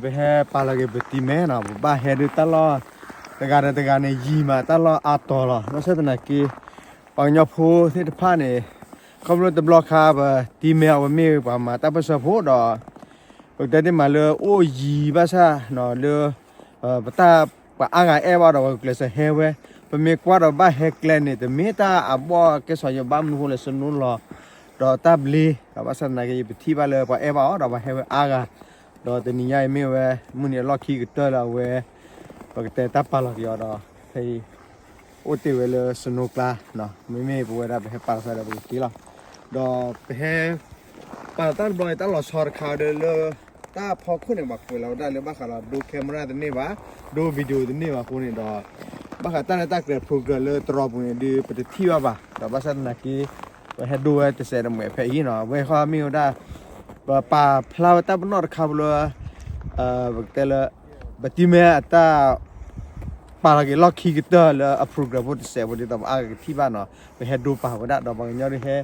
ပဟဲပာ်လီၤက့ၤပတံၤမဲနီၤ, ပဘၣ်ဟဲဒုးတၢ်လီၢ် တဂၤဒီးတဂၤန့ၣ် ယံၤမးတၢ်လီၢ်အါတီၤလီၤ. ဘၣ်ဆၣ်သနာ်က့ ပှၤကညီဖိသ့ၣ်တဖၣ်န့ၣ် ခီဖျိတဘျီခါ ပတံၤမဲအဝဲမ့ၢ်ပှၤမၤတၢ်ပၢၢ်ဆၢဖိဒီး ပကတဲတ့ၢ်မးလၢအိၣ်ယံၤဘၣ်ဆၣ်နီၤ လၢ ပတၢ် ပှၤအါဂၤအဲၣ်ဘၣ်ဒီး ပှၤကျဲးစၢးဟဲဝဲ, ပမ့ၢ်ကွၢ်ဒီးဘၣ်ဟဲကျဲန့ၣ် တမ့ၢ်တၢ်အဘီၣ်ကဲစီၤယိၤဘၣ်မနုၤအဃိလဲၣ် စနိလီၤ ဒီးတၢ်ဘျ့, ဒီးဘၣ်ဆၣ်သနာ်က့ ယပထံၣ်ဘၣ်လၢပှၤအဲၣ်ဘၣ်အီၤဒီးပှၤဟဲဝဲအါဂၤ, ဒီးတနံၤညါအံၤမ့ၢ်ဝဲ မုၢ်နံၤအလီၢ်ခံကတၢၢ်လၢအဝဲ ပကတဲတၢ်ပာ်လီၤက့ၤအီၤဒီး ဖဲအံၤ အိၣ်တ့ၢ်ဝဲလၢစနိကျါ, မ့မ့ၢ်ပဝဲဒၣ်ပဟဲပာ်လီၤသးဒီးပကက့ၤလီၤ. ဒီးပဟဲ ပာ်လီၤတၢ်တဘျီန့ၣ် တၢ်လီၤဆီတခါဒီးလၢ တၢ်ဖီခိၣ်န့ၣ် ပှၤကွဲးလီၤဝဲဒၣ်လၢဘၣ်ဃးလီၤ ဒိ camera တန့ၢ်ဘၣ်, ဒိ video တန့ၢ်ဘၣ်အဃိန့ၣ်ဒီး ဘၣ်ဃးတၢ်လၢတၢ်ကျဲၤ program လၢတရီပူၤန့ၣ် ဒုးပတထံၣ်ဘၣ်ဘၣ်, ဒီးဘၣ်ဆၣ်သနာ်က့ ပဟဲဒိဝဲတစဲးတမှဲးဖဲအံၤနီၤ, ဝဲဃီမ့ၢ်ဝဲဒၣ် ပပာ်ဖျါဝဲတၢ်ပနီၣ်တခါဖိလၢ ပကတဲလၢ ပတံၤမဲအတၢ် ပာ်လီၤက့ၤလီၢ်ခံကတၢၢ်လၢအ program ဖိတစဲးဖိဒ်သိးပှၤအါဂၤကထံၣ်ဘၣ်နီၤ, ပဟဲဒိပာ်ဝဲဒၣ်ဒီးပှၤကညီဒုးဟဲ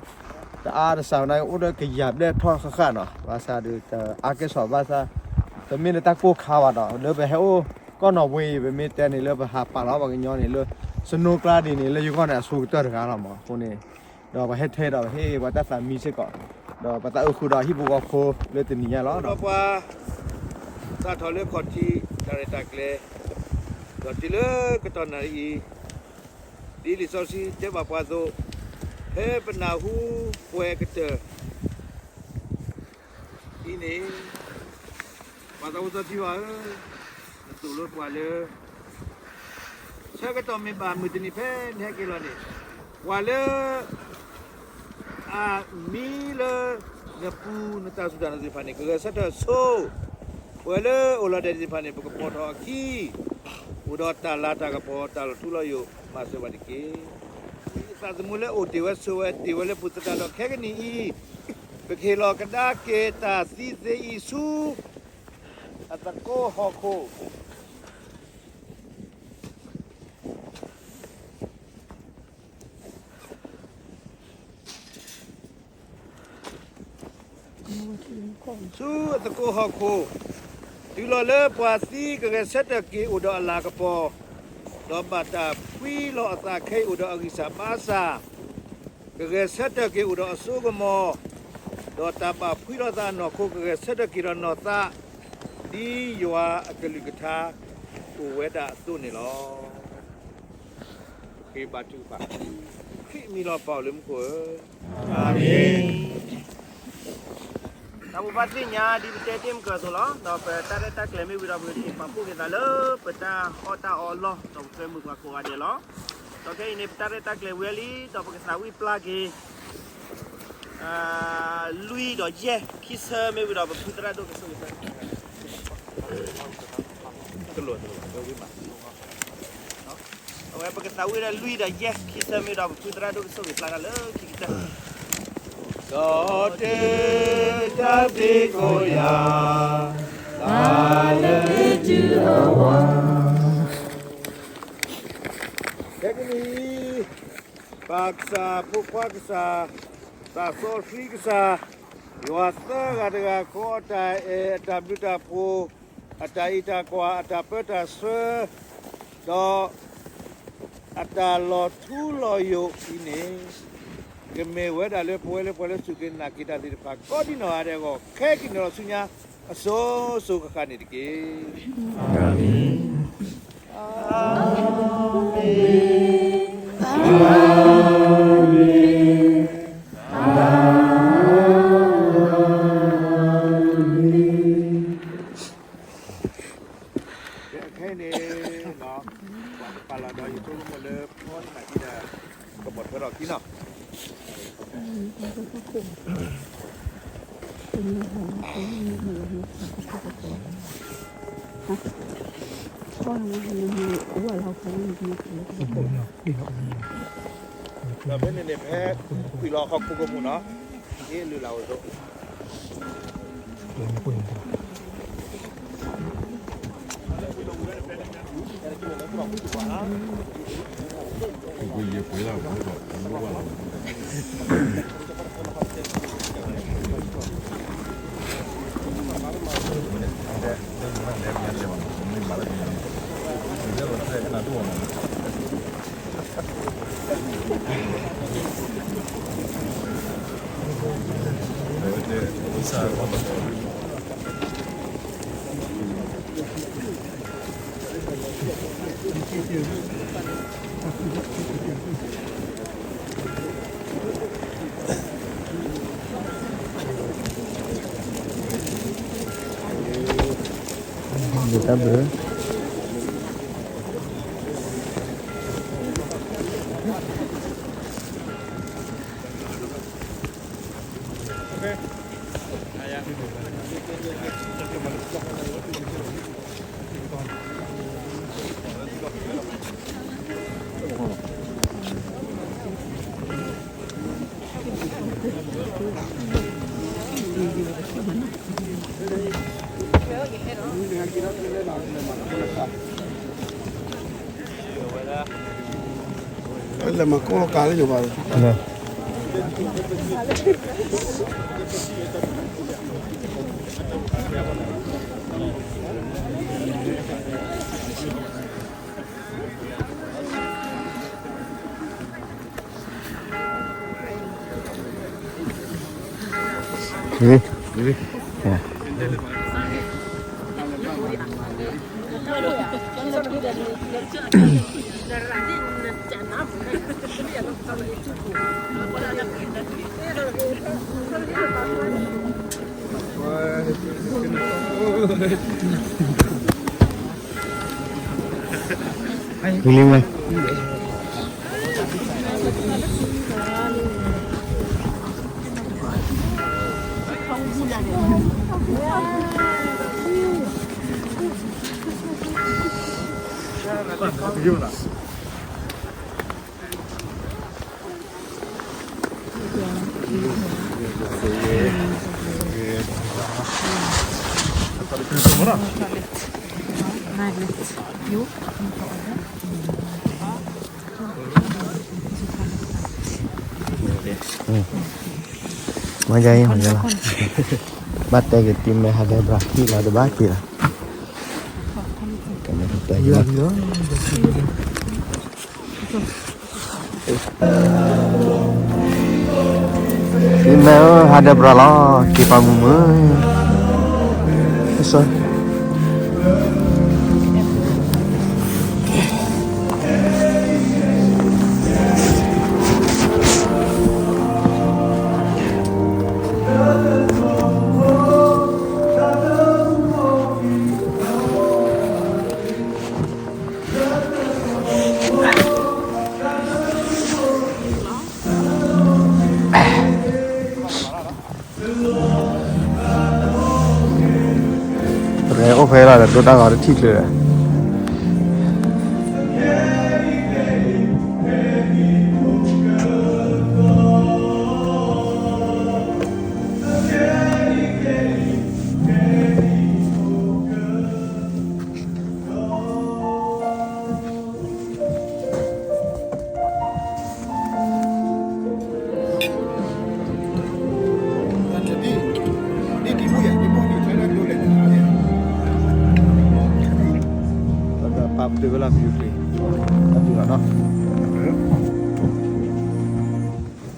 တအါတစှၤဝဲဒၣ် အိၣ်ဒီးကယၤဘျဲၣ်ထီၣ်ဃၣ်ဃၣ်နီၤ, ဘၣ်ဆၣ်ဒုးတအါကဲစီၤဘၣ်ဆၣ် တမ့ၢ်လၢတၢ်ကိၢ်ခါဘၣ်ဒီး လၢပဟဲအိၣ်ကီၢ်နီၣ်ဝ့အံၤ ပမ့ၢ်တဲန့ၣ်လၢပဟးပာ်လီၤပှၤကညီန့ၣ်လၢ စနိကျါဒ်န့ၣ် လၢယဂီၢ်န့ၣ်အဆိကတၢၢ်တဂၤလီၤမး, အဃိန့ၣ် ဒီးပှၤဟဲထဲဒီးဟ့ၣ်ပှၤတၢ်သးမံစ့ၢ်ကီး, ဒီးပသးအုးဃုာ်ဒီးဟံၣ်ဖိဃီဖိလၢတနံၤညါလီၤ. ဒီးပှၤ စးထီၣ်လၢခီၣ်ထံးတၢ်ရဲၣ်တၢ်ကျဲၤ, ဒီးတုၤလၢကတီၢ်နၣ်ရံၣ်အံၤ, ဒ်လံာ်စီဆှံတဲဘၣ်ပှၤအသိး, ဖဲပနၢ်ဟူပှဲၤကတၢၢ် အံၤန့ၣ်, ပှၤသးဝံၣ်သီထံဘၣ်ဧၢ, နသိၣ်လိပှၤလၢ ဆၢကတီၢ်မ့ၢ်ဘၣ်မုၢ်တနံၤဖဲနဟဲက့ၤလီၤန့ၣ်, ပှၤလၢ အမံလၢ နပူၤနတၢ်စူၢ်တၢ်နာ်သ့ၣ်တဖၣ်န့ၣ် ကဂဲၤဆၢထၢၣ်ဆိ, ပဝဲလၢအိၣ်လီၤဒဲးသ့ၣ်တဖၣ်န့ၣ် ပကပိာ်ထီၣ်အခံ, အိၣ်ဒီးတၢ်လၤတၢ်ကပီၤ တၢ်လီၤထူလီၤယိာ် မၤစၢၤဘၣ်တက့ၢ်. သးသမူလၢအိၣ်တ့ၢ်ဝဲဆိးဝဲတ့ၢ်ဝဲလၢပူၤသတးဒီးခဲကနံၣ်အံၤ, ပကဟ့ၣ်လီၤကဒါက့ၤတၢ်သံသ့အံၤဆူ အသကိးဟီၣ်ခိၣ် ဆူအသကိးဟီၣ်ခိၣ်, တုၤလီၤလၢပှၤသံကဂဲၤဆၢထၢၣ်က့ၤအိၣ်ဒီးအလၤကပီၤ, ဒီးဘၣ်တၢ်ဖှံလီၤအသးခဲအံၤအိၣ်ဒီးအဂံၢ်စၢ်ဘါစၢ်, ကဂဲၤဆၢထၢၣ်က့ၤအိၣ်ဒီးအစိကမီၤ, ဒီးတၢ်ဘၣ်ဖှံလီၤသးအနီၢ်ခိကဂဲၤဆၢထၢၣ်က့ၤဒီးနီၢ်သး, ဒ်ယွၤအကလုၢ်ကထါအိၣ်ဝဲဒၣ်အသိးန့ၣ်လီၤ. ဃ့ဘါထုကဖၣ်, ခရံာ်မံၤလီၤပၢ်အိၣ်လၢမူခိၣ်ဧၢ, အၤမ့ၣ်. တၢ်ဘိးဘၣ်သ့ၣ်ညါဒ်ပတဲတ့ၢ်မုၢ်ကၢၢ်အသိးလီၤ. ဒီးပတၢ်ရဲၣ်တၢ်ကျဲၤမ့ၢ်ဝံၤဒီး ပကပာ်ဖှိၣ်က့ၤသးလၢပတၢ်အီၣ်တၢ်အီအလီၢ် ဒီးပကမုာ်ပှၤကိးဂၤဒဲးလီၤ. ဒီးခဲအံၤန့ၣ် ပတၢ်ရဲၣ်တၢ်ကျဲၤဝံၤလံ ဒီးပကသးဝံၣ်ပျၢ်က့ၤ လွံၢ်ဒီးယဲၢ်ခံဆၢမ့ၢ်ဝံၤဒီး ပဖုသရၣ်ဒိၣ်ကဆိၣ်ဂ့ၤ အဝဲပကသးဝံၣ်ဒီးလွံၢ်ဒီးယဲၢ်ခံဆၢမ့ၢ်ဒီး ပဖုသရၣ်ဒိၣ်ကဆိၣ်ဂ့ၤပျၢ်တၢ်လၢခံကတၢၢ်, ဒီးတၢ်တ့ကိးယၤ, တၢ်လၢတုၤအဝၤ ခဲကနံၣ်အံၤ, ပၢ်ကစၢ် ဖိခွါကစၢ်, သးစီဆှံကစၢ်, ယွၤသၢဂၤတဂၤဃီအတၢ်အဲၣ် အတၢ်ဘျုးတၢ်ဖှိၣ်, အတၢ်အံးတၢ်ကွၢ်, အတၢ်ပၢတၢ်ဆှၢ, ဒီး အတၢ်လီၤထူလီၤယိာ်အံၤန့ၣ်, ကမ့ၢ်ဝဲဒၣ်လၢပဝဲလၢပှၤလၢစူၢ်က့ၤနာ်က့ၤတၢ်သ့ၣ်တဖၣ် ကိးဒံနီၢ်ဂၤဒဲးအဂီၢ် ခဲကနံၣ်ဒီးဆူညါအစိၤစိၤဃၣ်ဃၣ်န့ၣ်တက့ၢ်. အၤမ့ၣ်, အၤမ့ၣ်, အၤမ့ၣ်. ခဲအံၤန့ၣ်, ပှၤကပာ်လီၤဒီး ယဆိကမိၣ်လၢ ဖီတနၤဒံးဒီး ကပိာ်ထွဲထီၣ်ခံနီၤ. ဒီးဖဲန့ၣ်န့ၣ် ဖဲကွံာ်လီၤဟီၣ်ခိၣ်ကမူၣ်နီၤ, ဟ့ၣ်လုၢ်လၢ်အိၣ်သိး တၢ်ဘျုး လဲၤမၤကိးကးလၢယိၤဘၣ် လံဝဲ မ့ၢ်ယၤအံၤ မ့ၢ်ယၤလီၤ ဘၣ်တဲက့ၤတံၤမဲဟးဒဲးဘြၤခံလီၤ တဘၣ်က့ၤလီၤ ကတဲက့ၤလီၤ တံၤမဲဧၢ ဟးဒဲးဘြၤလီၤ က့ၤပာ်မုာ်မုာ် ရဲၣ်အိၣ်ဖဲလီၤဒီး ဒိတၢ်ဂီၤတထံၣ်ချုးဒီး ပာ်ပတုာ်ဝဲလၢ video clip တၢ်တုၤလီၤနီၤ